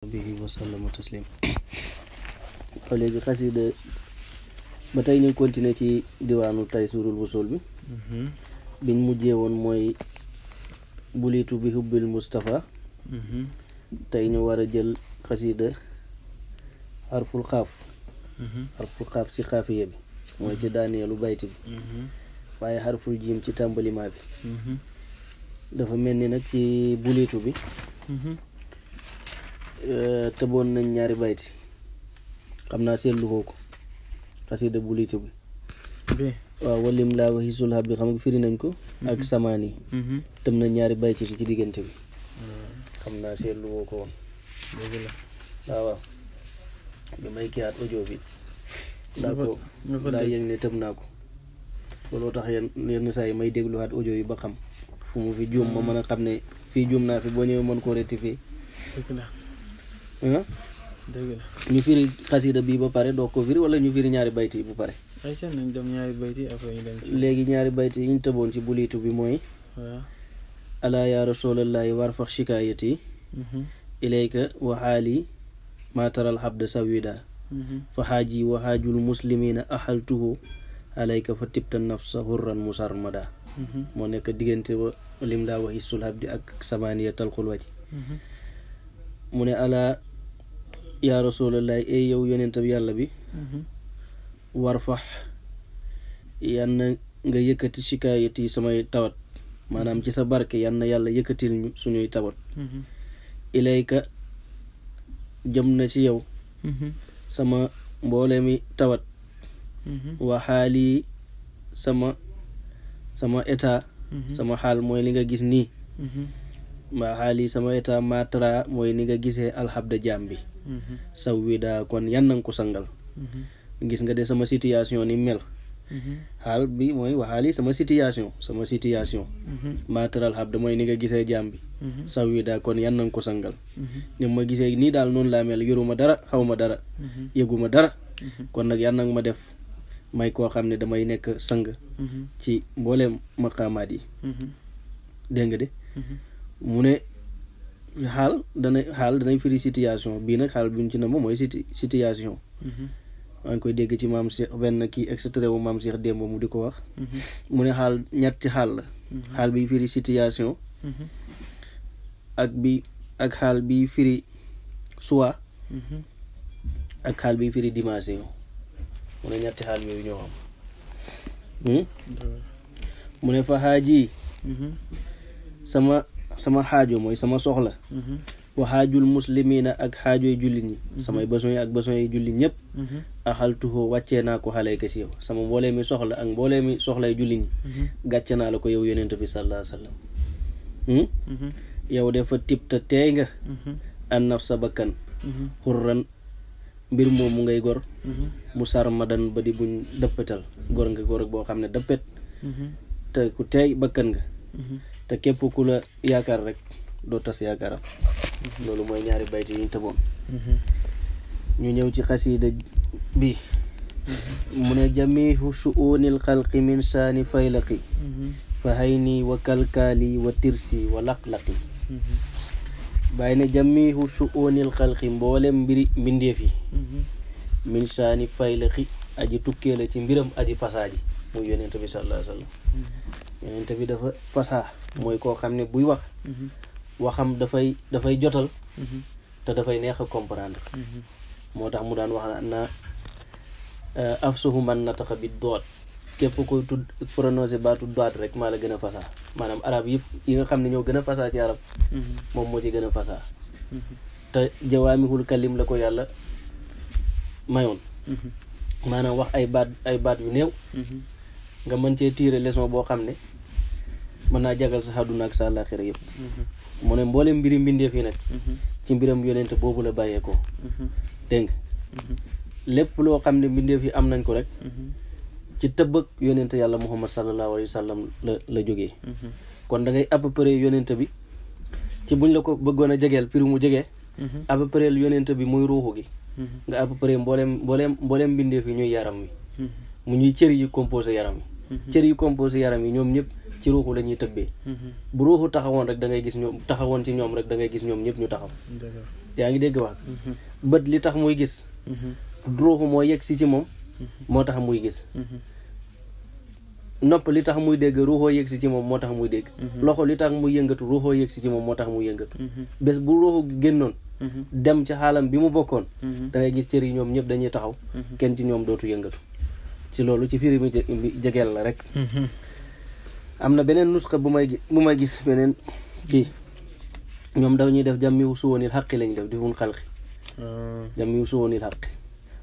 bihi wa sallama taslim léegi xasida ba tey ñu continuer ci diwaanu Taysiirul Wusuul bi biñ mujjee woon mooy bulitu bi hubbil Mustafa tey ñu war a jël xasida xarful xaaf ci xaafiya bi mooy ci daaneelu bayti bi waaye xarful jiim ci tàmbalima bi dafa mel ni nag ci bulitu bi tëboon nañ ñaari bayti xam naa seetlu ko xasida bulitu bi waaw walim laa waxi sulhab bi xam nga firi nañ ko ak samaan yi tëm na ñaari bayti ci diggante bi xam naa seetlu ko woon waaw bi may kiyaat audio bi daa yëg ne tëm naa ko looloo tax yenn saa yi may dégluwaat audio yi ba xam fu mu fi juum ma mën a xam ne fii juum naa fi boo ñëwee mën koo rectifier ñu firi xasida bii ba pare doo ko firi wala ñu firi ñaari bayti yi bu pare nañ dem ñaari bayti après ñu dem ci léegi ñaari bayti yi ñu tëboon ci bulitu bi mooy alaa yaa rasulallahi warfax shikaayati ilayka wa xaali maa taral xabda sawida fa xaaji wa xaajul muslimina axaltuhu alayka fa tibta nafsa hurran musarmada moo nekk diggante ba lim daa waxi sulhab di ak samaniya talxul waji mu ne alaa yaa rasulallahi ay yow yonentab yàlla bi warfax yann nga yëkkati shikaayati samay tawat maanaam ci sa barke yann yàlla yëkkatil ñu suñuy tawat ilayka jëm na ci yow sama mboole mi tawat waxaali sama état sama xaal mooy li nga gis nii ma xaali sama état matara mooy ni nga gisee alxabda jaam bi saw wi daa kon yan nanga ko sangal gis nga de sama situation ni mel xaal bi mooy waxaali sama situation matara alxabda mooy ni nga gisee jaam bi saw wi daa kon yan nanga ko sangal ni ma gisee nii daal noonu laa mel yoruma dara xawma dara yëguma dara kon nag yan nanga ma def may koo xam ne damay nekk sang ci mbooleem maqaamaat yi dégg nga de mu ne xaal danay firi situation bii nag xaal bi ñu ci na mooy situation maa ngi koy dégg ci maam Cheikh benn kii extrait wu maam Cheikh démb mu di ko wax mu ne xaal ñetti xaal la xaal bi firi situation ak xaal bi firi choix ak xaal bi firi dimension mu ne ñetti xaal yooyu ñoo am mu ne fa xaaji sama xaajo mooy sama soxla wa xaajul muslimina ak xaajoy jullit ñi samay besoin yi ak besoin yi jullit ñëpp axaltuhoo wàccee naa ko xalayka si yow sama mboolee mi soxla ak mboolee mi soxlay jullit ñi gàcce naa la ko yow yonent bi sallallahu alayhi wa sallam yow dafa tibta teey nga an naf sa bakkan xurran mbir moom mu ngay gor mu sar madan ba di buñ dëppatal gor nga gor boo xam ne dëppet te ku teey bakkan nga te képp ku la yaakaar rek doo tas yaakaaram loolu mooy ñaari bayti yi ñu tëboon ñu ñëw ci xasida bi mu ne jamihu shu'unil xalqi min saani faylaqi fa hayni wa kalkaali wa tirsi wa laqlaqi bàyyi ne jamihu shu'unil xalqi mboolem mbiri mbindeef yi min saani faylaqi aji tukkee la ci mbiram aji fasaaji muy yonent bi sallallahu alayhi wa sallam yonent bi dafa fasaa mooy koo xam ne buy wax waxam dafay jotal te dafay neex a comprendre moo tax mu daan wax na afsuhu man nataxa bi doot képp koy tudd prononcé baatu doot rek maa la gën a fasaa maanaam arab yi nga xam ne ñoo gën a fasaa ci arab moom moo ci gën a fasaa te jawaamihul kalim la ko yàlla mayoon maanaam wax ay baat yu néew nga mën cee tiire leçon boo xam ne mën naa jagal sa àdduna ak sa àllaaxira yëpp mu ne mboolem mbiri mbindeef yi nag ci mbiram yonent boobu la bàyyeekoo dégg nga lépp loo xam ne mbindeef yi am nañ ko rek ci tëbbëg yonent yàlla muhammad sallallahu alayhi wa sallam la jógee kon da ngay à peu près yonent bi ci buñ la ko bëggoon a jegeel piri mu jegee à peu près yonent bi muy ruuxu gi nga à peu près mboolem mbindeef yi ñuy yaram wi mu ñuy cër yi composé yaram yi cër yi composé yaram yi ñoom ñëpp ci ruuxu la ñuy tëbbee bu ruuxu taxawoon rek da ngay gis ñoom taxawoon ci ñoom rek da ngay gis ñoom ñëpp ñu taxaw yaa ngi dégg wax bët li tax muy gis ruuxu moo yegg si ci moom moo tax muy gis nopp li tax muy dégg ruuxoo yegg si ci moom moo tax muy dégg loxo li tax muy yëngatu ruuxoo yegg si ci moom moo tax muy yëngatu bés bu ruuxu génnoon dem ci xaalam bi mu bokkoon da ngay gis cër yi ñoom ñëpp dañuy taxaw kenn ci ñoom dootu yëngatu ci loolu ci firi mi jegeel la rek am na beneen nusxa bu may gis beneen kii ñoom dañuy def jàmmiwu suwoonil xaqi lañ def difun xalqi jàmmiwu suwoonil xaqi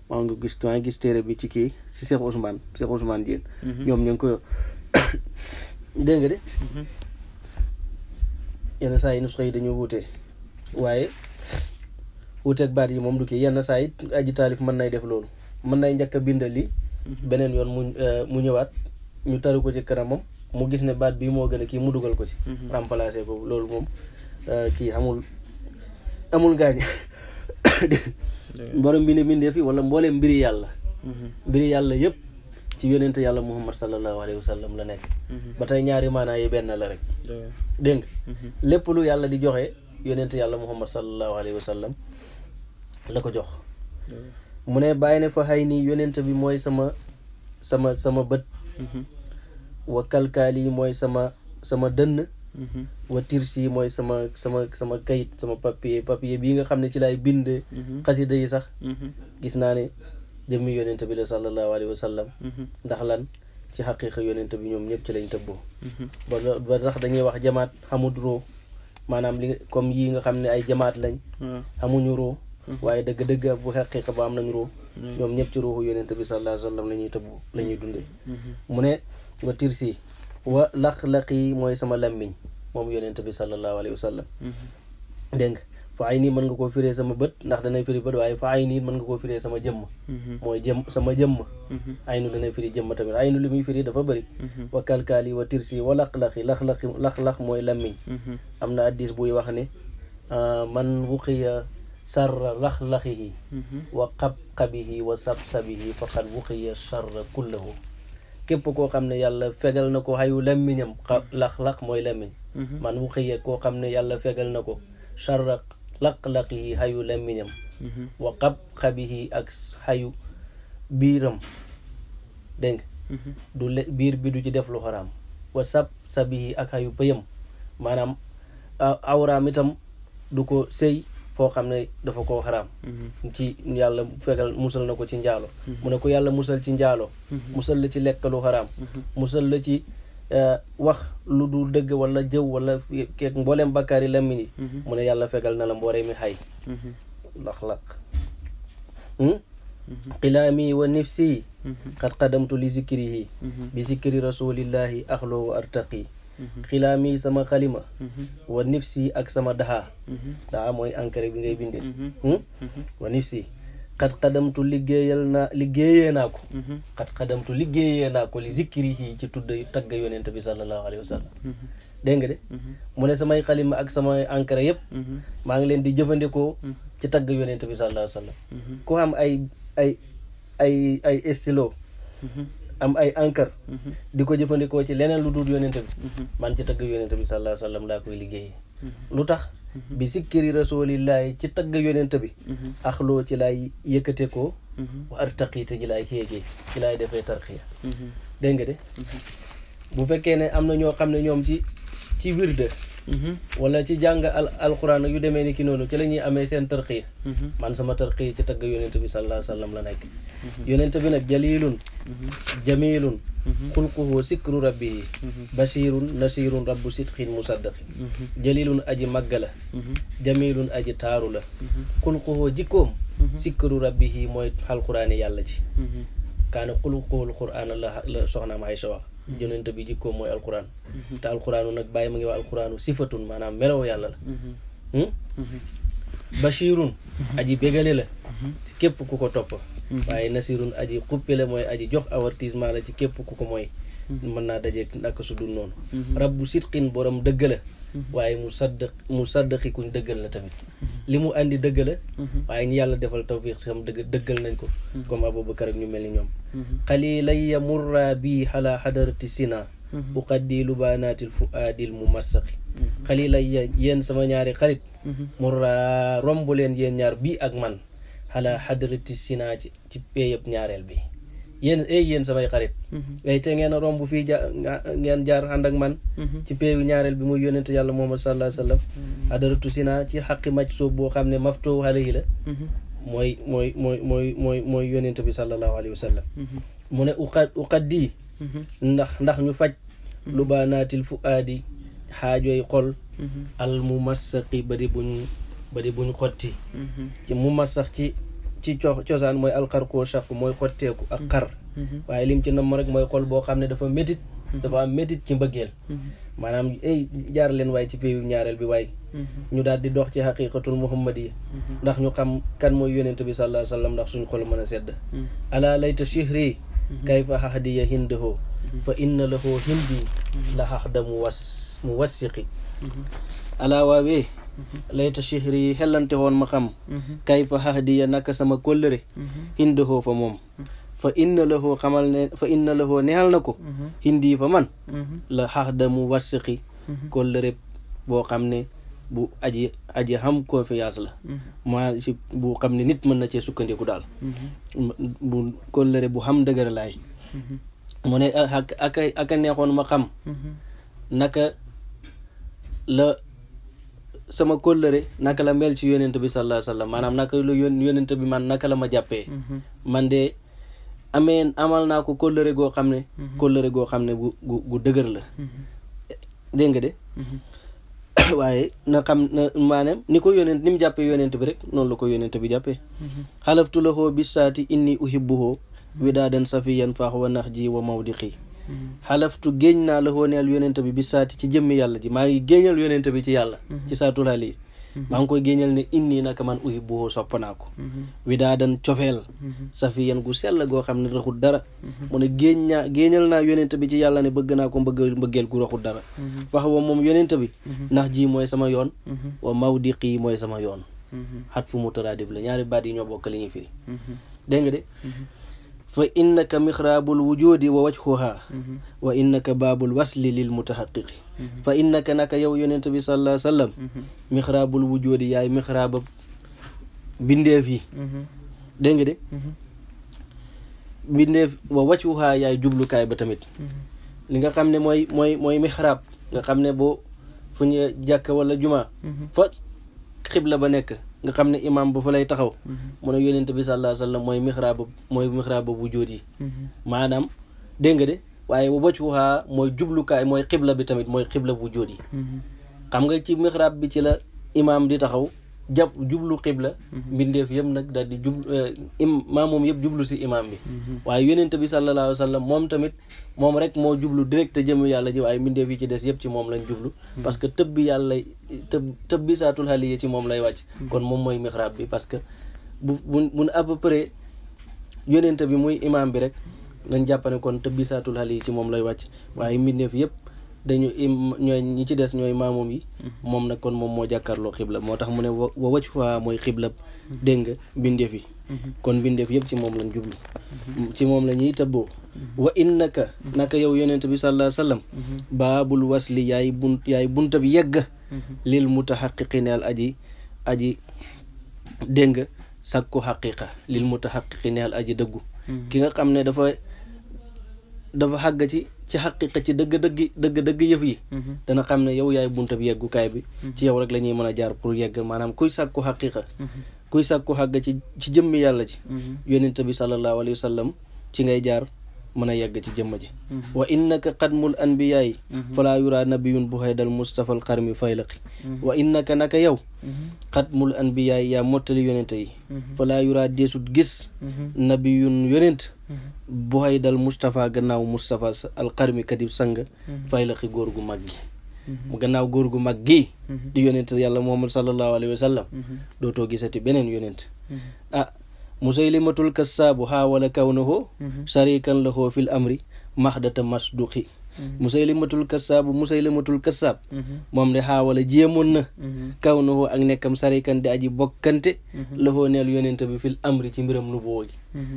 maa ngi gis téere bi ci kii si Cheikh Ousmane Diène ñoom ñu ngi ko dégg nga de yenn saa yi nusxa yi dañu wuute waaye wuuteeg baat yi moom du kii yenn saa yi aji taalif mën nay def loolu mën nay njëkk a bindal li beneen yoon mu ñëwaat ñu taru ko ci kanamam mu gis ne baat bii moo gën a kii mu dugal ko ci remplacer ko loolu moom kii amul gaañ borom bi ne bindee fi wala mbooleem mbiri yàlla yëpp ci yonente yàlla Muhammad sallallahu alayhi wa sallam la nekk ba tey ñaari maanaa yi benn la rek dégg nga lépp lu yàlla di joxe yonente yàlla Muhammad sallallahu alayhi wa sallam la ko jox mu ne bàyyi ne fa xay nii yonente bi mooy sama bët wa kalkaal yi mooy sama dënn wa tirsi mooy sama kayit sama papier bii nga xam ne ci laay bind xasida yi sax gis naa ne jëmmi yonente bi la sallallahu alayhi wa sallam ndax lan ci xaqiiqa yonente bi ñoom ñëpp ci lañ tëbboo ba tax dañuy wax jamaat xamut roo maanaam li comme yi nga xam ne ay jamaat lañ xamuñu roo waaye dëgg-dëgg bu xaqiiqa ba am nañ roo ñoom ñëpp ci ruuxu yonente bi sallallahu alayhi wa sallam la ñuy tëbbu la ñuy dundee mu ne wa tirsi wa laq-laq yi mooy sama lammiñ moom yonente bi sallallahu alayhi wa sallam dégg nga fa ay nii mën nga koo firee sama bët ndax danay firi bët waaye fa ay nii mën nga koo firee sama jëmm mooy sama jëmm aynu danay firi jëmm tamit aynu li muy firi dafa bëri wa kalkaali wa tirsi wa laq-laqi laq-laq mooy lammiñ am na addis buy wax ne man wuqiya sarra lax-laxihi wa qab-qabihi wa sab-sabihi faqad wuqiya sarra kullahu képp koo xam ne yàlla fegal na ko xayu lammiñam lax-lax mooy lammiñ man wuqiya koo xam ne yàlla fegal na ko sarra laq-laqihi xayu lammiñam wa qab-qabihi ak xayu biiram dégg du biir bi du ci def lu xaraam wa sab-sabihi ak xayu pëyam maanaam awraam itam du ko sëy foo xam ne dafa koo xaraam ci yàlla fegal musal na ko ci njaalo mu ne ko yàlla musal ci njaalo musal la ci lekk lu xaraam musal la ci wax lu dul dëgg wala jëw wala keek mbooleem bakkaar yi lammiñ yi mu ne yàlla fegal na la mboore mi xay laq-laq qilaami wa nifsi qad qadamtu li zikrihi bi zikri rasulillahi axloo wa artaqi xilaami sama xalima wa nifsi ak sama daxaa mooy encre bi ngay bindee wa nifsi xat xadamtu liggéeyee naa ko li zikri yi ci tudd tagg yonent bi sallallahu alayhi wa sallam dégg nga de mu ne samay xalima ak samay encre yëpp maa ngi leen di jëfandikoo ci tagg yonent bi sallallahu alayhi wa sallam ku am ay stylo am ay encre di ko jëfandikoo ci leneen lu dul yonente bi man ci tagg yonente bi sallallahu alayhi wa sallam laa koy liggéeyee lu tax bi sikkiri rasulillahi ci tagg yonente bi axloo ci laay yëkkate ko wa artaqite ji laay xéegee ci laay defee tarxiya dégg nga de bu fekkee ne am na ñoo xam ne ñoom ci wirde wala ci jàng alquran yu demee ni ki noonu ci la ñuy amee seen tarxiya man sama tarxiya ci tagg yonente bi sallallahu alayhi wa sallam la nekk yonente bi nag jalilun jamilun xulquhu sikru rabbihi basirun nasirun rabbu sidqin musaddaqi jalilun aji màgga la jamilun aji taaru la xulquhu jikkoom sikru rabbihi mooy alquraani yàlla ji kaana xulquhul qur'aan la soxnaam Aysa wax yonente bi jikkoom mooy alquran te alquraanu nag bàyyi ma ngi wax alquraanu sifatun maanaam melow yàlla la bashirun aji bégale la képp ku ko topp waaye nasirun aji xuppe la mooy aji jox avertissement la ci képp ku ko mooy mën naa dajeeg naka su dul noonu rabbu sidqin borom dëgg la waaye mu saddaqi kuñ dëggal la tamit li mu andi dëgg la waaye ñu yàlla defal tawfiq xam dëggal nañ ko comme Aboubacar ak ñu mel ni ñoom xalilaya murra bi xala xadarati sina uqaddi lubaanaatil fuaadil mumassaqi xalila yéen sama ñaari xarit murra romb leen yéen ñaar bii ak man xala xadrati sinaa ci péeyëb ñaareel bi yéen samay xarit way te ngeen a romb fii ngeen jaar ànd ak man ci péeyu ñaareel bi muy yonent yàlla Muhammad sallallahu alayhi wa sallam xadratu sinaa ci xaqi màcc suuf boo xam ne maftoo alayhi la mooy yonent bi sallallahu alayhi wa sallam mu ne uqaddi ndax ñu faj lubaanaatil fuaadi xaajooy xol al mumassaqi badi buñ xotti ci mumassax ci cosaan mooy alxarkoo shaq mooy xotteeku ak xar waaye lim ci nam rek mooy xol boo xam ne dafa am métit ci mbëggeel maanaam jaar leen waaye ci péeyu ñaareel bi waaye ñu daal di dox ci xaqiqatul muhammadi ndax ñu xam kan mooy yonent bi sallallahu alayhi wa sallam ndax suñ xol mën a sedd ala layta shihri kayfa xahdiya hindahu fa inna lahu hindi la xaxda mu wassiqi ala waawee layta shihri xellante woon ma xam kayfa xahdiya naka sama kóllëre hindahu fa moom fa inna lahu xamal ne fa inna lahu neexal na ko hindi fa man la xaxda mu wassiqi kóllëre boo xam ne bu aji xam confiance la maa si bu xam ne nit mën na cee sukkandiku daal bu kóllëre bu xam dëgër laay mu ne aka neexoon ma xam naka la sama kóllëre naka la mel ci yonent bi sallallahu alayhi wa sallam maanaam naka la yonent bi man naka la ma jàppee man de amal naa ko kóllëre goo xam ne gu dëgër la dégg nga de waaye na xam na maanaam ni mu jàppee yonent bi rek noonu la ko yonent bi jàppee xalaftu lahu bisaati inni uhibbuhu widaadan safiyan faax wa nax ji wa mawdiqi xalaftu géeñ naa la neel yonent bi bisaati ci jëmmi yàlla ji maa ngi géeñal yonent bi ci yàlla ci saatulaal yi maa ngi koy géeñal ne inni naka man uhibbuhu sopp naa ko widaadan cofeel safiyan gu sell goo xam ne raxul dara mu ne géeñal naa yonent bi ci yàlla ne bëgg naa ko mbëggeel gu raxul dara fax wa moom yonent bi ndax ji mooy sama yoon wa mawdiqi mooy sama yoon xat fu mutaraadif la ñaari baat yi ñoo bokk li ñuy firi dégg nga de fa innaka mixraabul wujudi wa wajhuha wa innaka baabul wasli lil mutahaqiqi fa innaka naka yow yonent bi sallallahu alayhi wa sallam mixraabul wujudi yaay mixraaba bindeef yi dégg nga de bindeef wa wajhuha yaay jublukaay ba tamit li nga xam ne mooy mixraab nga xam ne boo fu ñu jàkk wala juma fa xibla ba nekk nga xam ne imam ba fa lay taxaw mu ne yonent bi sallallahu alayhi wa sallam mooy mixraaba wujud yi maanaam dégg nga de waaye wa wajhuha mooy jublukaay mooy xibla bi tamit mooy xibla wujud yi xam nga ci mixraab bi ci la imam di taxaw jublu xibla mbindeef yëpp nag daal di moom yëpp jublu si imam bi waaye yonent bi sallallahu alayhi wa sallam moom tamit moom rek moo jublu direct jëm yàlla ji waaye mbindeef yi ci des yëpp ci moom lañ jublu parce que tëb bi saatul xali yi ci moom lay wàcc kon moom mooy mixraab bi parce que bu à peu près yonent bi muy imam bi rek nañ jàppane kon tëb bi saatul xali yi ci moom lay wàcc waaye mbindeef yëpp ñooy ñi ci des ñooy maamum yi moom nag kon moom moo jàkkaarloo xibla moo tax mu ne wa wajhuha mooy xibla dégg nga bindeef yi kon bindeef yëpp ci moom lañ jublu ci moom la ñuy tëbboo wa innaka naka yow yonent bi sallallahu alayhi wa sallam baabul wasli yaay bunta bi yegg lil mutahaqiqineel aji dégg nga sakku xaqiqa lil mutahaqiqineel aji dëggu ki nga xam ne dafa xàgg ci xaqiqa ci dëgg yëf yi dana xam ne yow yaay bunta bi yeggukaay bi ci yow rek la ñuy mën a jaar pour yegg maanaam kuy sàkku xaqiqa kuy sàkku xàgg ci jëmmi yàlla ji yonent bi sallallahu alayhi wa sallam ci ngay jaar mën a yegg ci jëmm ji wa innaka xadmul anbiyaay falaa yura nabiyun bu haydal mustafa al xarmi faylaqi wa innaka naka yow xadmul anbiyaay yaa mottali yonent yi falaa yura deesut gis nabiyun yonent bu haydal mustafa gannaaw mustafa al xarmi kadib sang faylaqi góor gu mag gi mu gannaaw góor gu mag gi di yonent yàlla muhammad sallallahu alayhi wa sallam dootoo gisati beneen yonent musaylimatul kassaabu xaawala kawnahu sharikan lahu fil amri maxdata masduqi Musaylimatul Kassaab moom de xaawala jéemoon na kaw na ak nekkam sarikan di aji bokkante laxoo neel yonente bi fil amri ci mbiram nubuwwa gi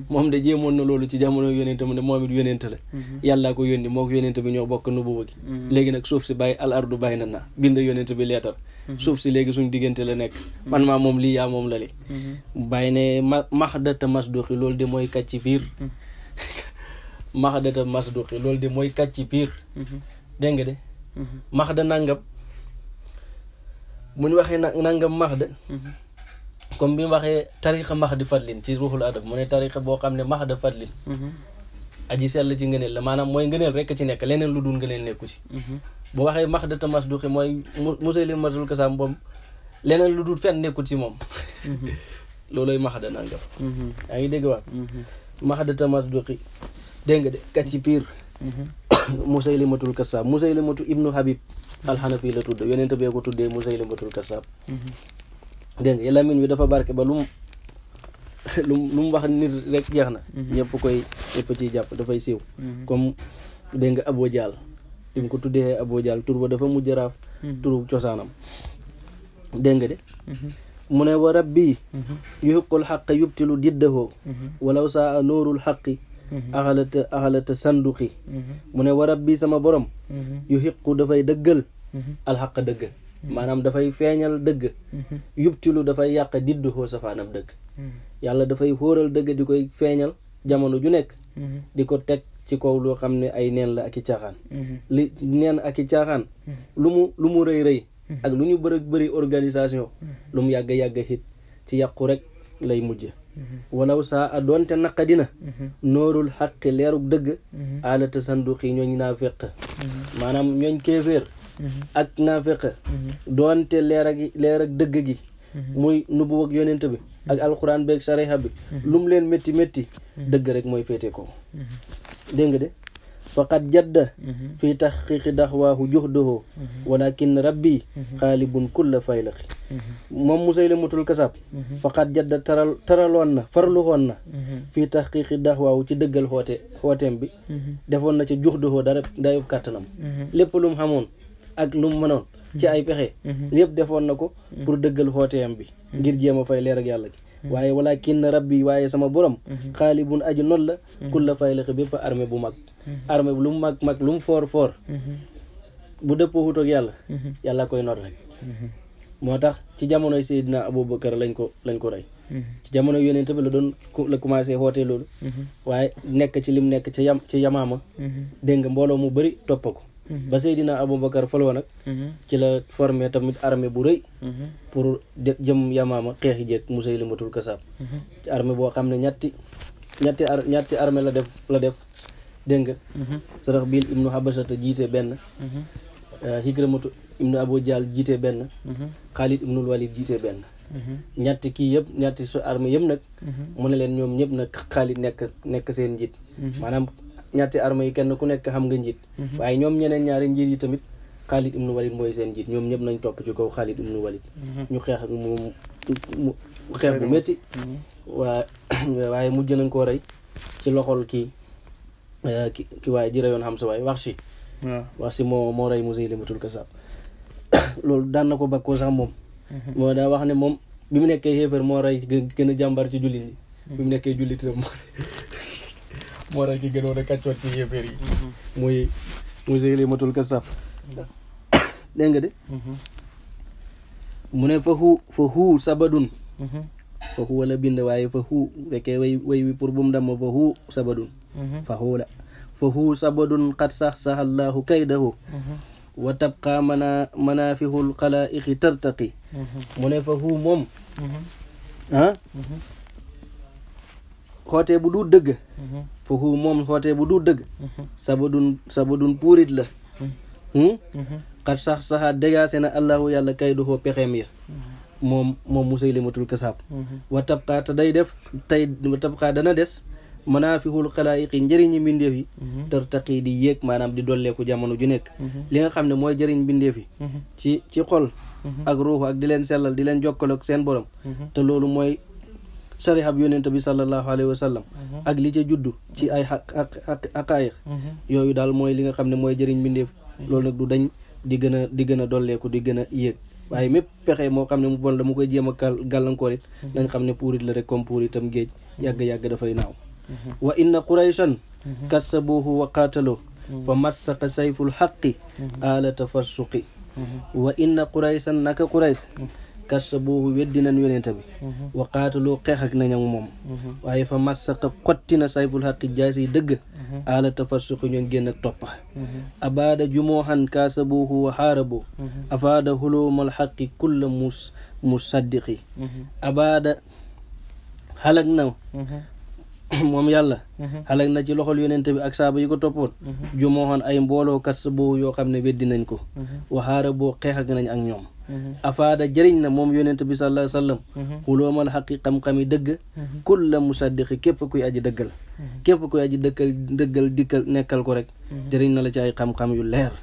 moom de jéemoon na loolu ci jamono yonente mu ne moom it yonente la yàllaa ko yónni moo ko yonente bi ñoo bokk nubuwwa gi léegi nag suuf si bàyyi al ardu bàyyi na naa bind yonente bi leetar suuf si léegi suñ diggante la nekk man maa moom lii yaa moom la li bàyyi ne maxdata masduqi loolu de mooy kàcci piir maxdata masduqi loolu de mooy kàcci piir dégg nga de maxda nangam mu ñu waxee nangam maxda comme bi mu waxee tariqa maxdi fadlin ci ruuxul adab mu ne tariqa boo xam ne maxda fadlin aji sell ci ngëneel la maanaam mooy ngëneel rekk ci nekk leneen lu dul ngëneel nekku ci bu waxee maxdata masduqi mooy Musaylimatul Kassaab moom leneen lu dul fenn nekkut ci moom looloy maxda nangam yaa ngi dégg waat maxdata masduqi dégg nga de kàcci piir Musaylimatul Kassaab Musaylimatu ibnu Habib alxanafi la tudd yonent bee ko tuddee Musaylimatul Kassaab dégg nga yàlla min wi dafa barke ba lu mu wax nit rek jeex na ñëpp ciy jàpp dafay siiw comme dégg nga Abu Jaal bi mu ko tuddee Abu Jaal tur ba dafa mujj raaf turu cosaanam dégg nga de mu ne wa rabbi yuhiqul xaq yubtilu diddahoo walaw saa nuurul xaqi axalata sanduqi mu ne wa rabbi sama borom yuhiqu dafay dëggal alxaq dëgg maanaam dafay feeñal dëgg yubtilu dafay yàq diddahoo safaanam dëgg yàlla dafay xóoral dëgg di koy feeñal jamono ju nekk di ko teg ci kaw loo xam ne ay neen la ak i caaxaan li neen ak i caaxaan lu mu rëy rëy ak lu ñu bëri organisation lu mu yàgg hit ci yàqu rek lay mujj walaw saa a doonte naqadina noorul xaqi leerug dëgg alata sanduqi ñooñ naafeq maanaam ñooñ kéeféer ak naafeq doonte leer ak dëgg gi muy nubu ak yonent bi ak alquran beeg sariha bi lum leen métti dëgg rek mooy féete ko dégg nga de faqad jadda fi taxqiqi daxwaahu juhdahu walakin rabbi xaalibun kulla faylaqi moom Musaylimatul Kassaab faqad jadda taraloon na farluwoon na fi taxqiqi daxwaahu ci dëggal xooteem bi defoon na ci juhdahu dayub kàttanam lépp lu mu xamoon ak lu mu mënoon ci ay pexe lépp defoon na ko pour dëggal xooteem bi ngir jéem a fay leer ak yàlla gi waaye walakin rabbi waaye sama borom xaalibun aji not la kulla faylaqi bépp armée bu mag armée bu lu mu mag lu mu foor bu dëppoo wut ak yàlla koy not rek moo tax ci jamonoy Seydina Abubakar lañ ko rey ci jamono yonent bi la commencé xootee loolu waaye nekk ci lim nekk ci Yamaama dégg nga mbooloo mu bëri toppa ko ba Seydina Abubakar faloo nag ci la formé tamit armée bu rëy pour jëm Yamaama xeexi jeeg Musaylimatul Kassaab ci armée boo xam ne ñetti armée la def dégg nga Saraxbil ibnu Habasata jiite benn Hikramatu ibnu Abu Jaal jiite benn Xaalid ibnul Walid jiite benn ñetti kii yëpp ñetti su armée yëpp nag mu ne leen ñoom ñëpp nag Xaalid nekk seen njiit maanaam ñetti armée yi kenn ku nekk xam nga njiit waaye ñoom ñeneen ñaari njiit yi tamit Xaalid ibnu Walid mooy seen njiit ñoom ñëpp nañ topp ci kaw Xaalid ibnu Walid ñu xeex ak moom xeex bu métti waaye mujj nañ koo rey ci loxol ki waaye ji reyoon xam sa waaye wax si moo rey Musaylimatul Kassaab loolu daan na ko bakkoo sax moom moo daa wax ne moom bi mu nekkee xéefar moo rey gën a jàmbar ci jullit ñi bi mu nekkee jullit moo rey ki gënoon a kàccoot ci xéefar yi muy Musaylimatul Kassaab dégg nga de mu ne fa huu sabadun fa huu wala bind waaye fa huu fekkee way wi pour bu mu dama fa huu sabadun fa huu sabadun qad saxsaxa allahu kaydahu wa tabqa manafihul xalaiqi tartaqi mu ne fa huu moom xootee bu du dëgg fa huu moom xootee bu du dëgg sabadun puurit la qad saxsaxa dégaase na allahu yàlla kayduhu pexeem ya moom Musaylimatul Kassaab wa tabqa te day def wa tabqa dana des manafihul xalaayiqi njëriñi mbindeef yi tartaqi di yéeg maanaam di dolleeku jamono ju nekk li nga xam ne mooy jëriñ mbindeef yi ci xol ak ruuxu ak di leen sellal di leen jokkal ak seen borom te loolu mooy sarihab yonent bi sallallahu alayhi wa sallam ak li ca juddu ci ay aqaayiq yooyu daal mooy li nga xam ne mooy jëriñ mbindeef loolu nag du dañ di gën a dolleeku di gën a yéeg waaye mépp pexe moo xam ne mu bon la mu koy jéem a gàllankoor it nañ xam ne puurit la rek comme puuritam géej yàgg-yàgg dafay naaw wa inna qurayshan kassabuhu wa qaatalu fa massaqa sayful haqqi ala tafassuqi wa inna qurayshan naka qurays kassabuhu weddi nañ yonent bi wa qaatalu xeex ak nañ ak moom waaye fa massaqa xottina sayful haqqi jaasi dëgg ala tafassuqi ñoon génn ak toppa abaada jumoohan kassabuhu wa haarabu afaada hulumal haqqi kulla musaddiqi abaada xalag na moom yàlla xalag na ci loxol yonent bi ak saaba yi ko toppoon jumoohan ay mbooloo kassabuhu yoo xam ne weddi nañ ko wa haarabu xeex ak nañ ak ñoom afaada jëriñ na moom yonent bi sallallahu alayhi wa sallam xuloomal xaqi xam-xami dëgg kulla musaddiqi képp kuy aji dëggal képp kuy aji dëggal dikkal nekkal ko rek jëriñ na la ci ay xam-xam yu leer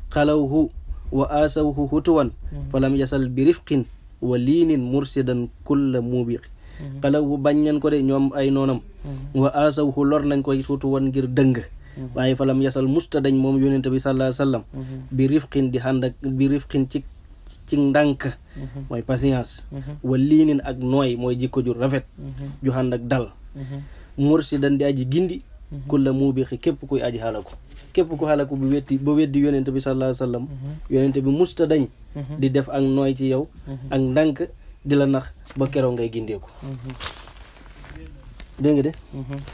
xalawhu wa aasawhu hutuwan falam yasal bi rifqin wa liinin mursidan kulla mubiqi xalawhu bañ nañ ko de ñoom ay noonam wa aasawhu lor nañ ko hutuwan ngir dëng waaye falam yasal musta dañ moom yonent bi sallallahu alayhi wa sallam bi rifqin di ànd ak bi rifqin ci ndànk mooy patience wa liinin ak nooy mooy jikko ju rafet ju ànd ak dal mursidan di aji gindi kulla mubiqi képp kuy aji xalaku képp ku xalaku ba weddi yonent bi sallallahu alayhi wa sallam yonent bi musta dañ di def ak nooy ci yow ak ndànk di la nax ba keroog ngay gindeeku dégg nga de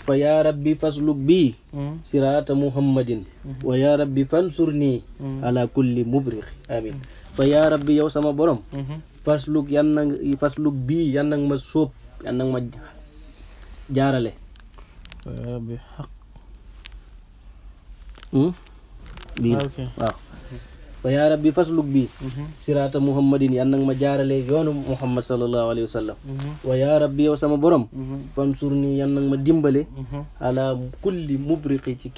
fa yaa rabbi fasluk bii siraata muhammadin wa yaa rabbi fansurni ala kulli mubriqi amin fa yaa rabbi yow sama borom fasluk bii yan nag ma sóob yan nag ma jaarale fa yaa rabbi xaq bii waaw fa yaa rabbi fasluk bii siraata muhammadin yan nag ma jaarale yoonu muhammad sallallahu alayhi wa sallam wa yaa rabbi yow sama borom fansurni yan nag ma dimbale ala kulli mubriqi ci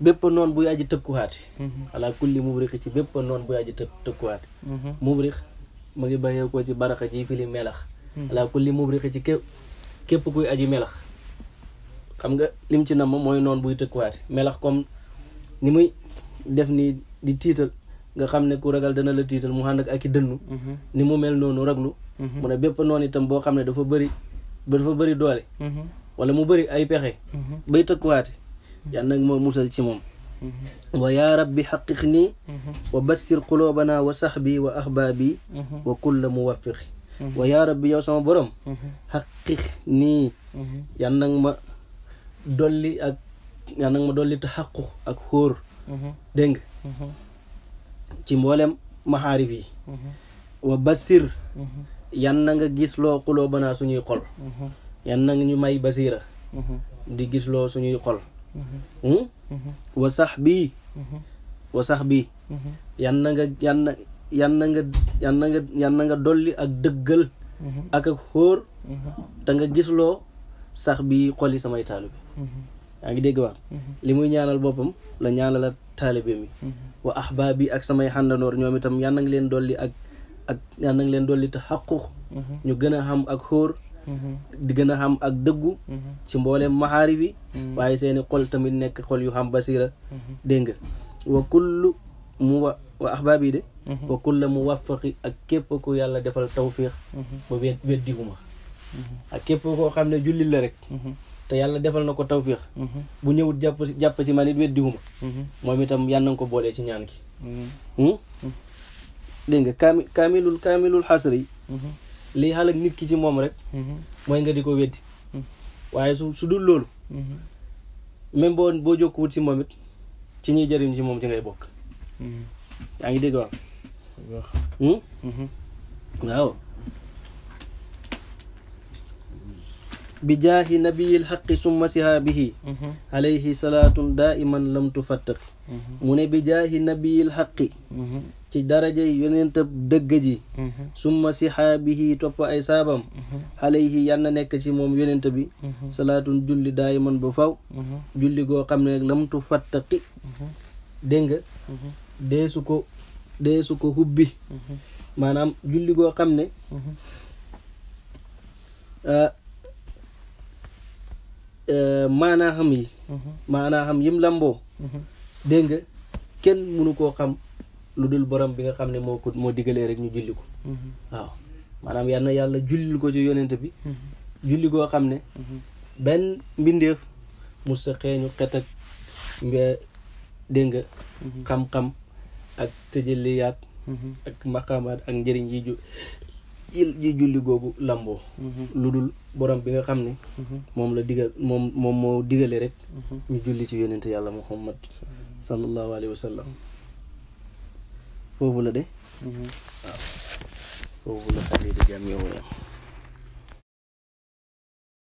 bépp noon buy aji tëkkuwaate ala kulli mubriqi ci bépp noon buy aji tëkkuwaate mubriq ma ngi bàyyee ko ci baraka ci fili melax ala kulli mubriqi ci képp kuy aji melax xam nga lim ci namm mooy noon buy tëkkuwaate melax comme ni muy def ni di tiital nga xam ne ku ragal dana la tiital mu ànd ak i dënnu ni mu mel noonu raglu mu ne bépp noon itam boo xam ne dafa bëri doole wala mu bëri ay pexe bay tëkkuwaate yàlla nag moo musal ci moom wa yaa rabbi xaqiq nii wa bassir qulubana wa sahbi wa ahbaabi wa kulla muwaffiqi wa yaa rabbi yow sama borom xaqiq nii yàlla nag ma dolli taxaquq ak xóor dégg nga ci mboolem maxaarif yi wa bassir yan na nga gisloo qulubana suñuy xol yan na nga ñu may basira di gisloo suñuy xol wa sahbi yan na nga dolli ak dëggal ak xóor te nga gisloo sax bi xoli samay taalibe yaa ngi dégg wax li muy ñaanal boppam la ñaanal taalibe mi wa ahbaabi ak samay xàndandoor ñoom itam yan na nga leen dolli ak yan na nga leen dolli te xaqu ñu gën a xam ak xóor di gën a xam ak dëggu ci mbooleem maxaarif yi waaye seeni xol tamit nekk xol yu xam basira dégg nga wa kullu wa ahbaab yi de wa kulla muwaffaqi ak képp ku yàlla defal tawfiq ba weddihuma ak képp koo xam ne jullit la rek te yàlla defal na ko tawfiq bu ñëwut jàpp ci man it weddihuma moom itam yal na ko boolee ci ñaan gi dégg nga kaamilul xasri lii xalak nit ki ci moom rek mooy nga di ko weddi waaye su dul loolu même boo jokkuwut ci moom it ci ñuy jëriñ ci moom ci ngay bokk yaa ngi dégg waaw bi jaahi nabiyil haqqi summa sihaabihi alayhi salaatun daa'iman lam tufattaqi mu ne bi jaahi nabiyil haqqi ci daraja yonentab dëgg ji summa sihaabihi topp ay saabam alayhi yan na nekk ci moom yonent bi salaatun julli daa'iman ba faw julli goo xam ne lam tufattaqi dégg nga deesu ko hubbi maanaam julli goo xam ne maanaa xam yi maanaa xam yim lamboo dégg nga kenn mënu koo xam lu dul borom bi nga xam ne moo digalee rek ñu julli ko waaw maanaam yal na yàlla jullil ko ci yonent bi julli goo xam ne benn mbindeef mus sa xeeñu xet ak dégg nga xam-xam ak tëjaliyaat ak maqaamaat ak njëriñ yi julli googu lamboo lu dul borom bi nga xam ne moom la digal moom moo digale rek ñu julli ci yonent yàlla muhammad sallallahu alayhi wa sallam foofu la de waaw foofu la xale di jàmm yow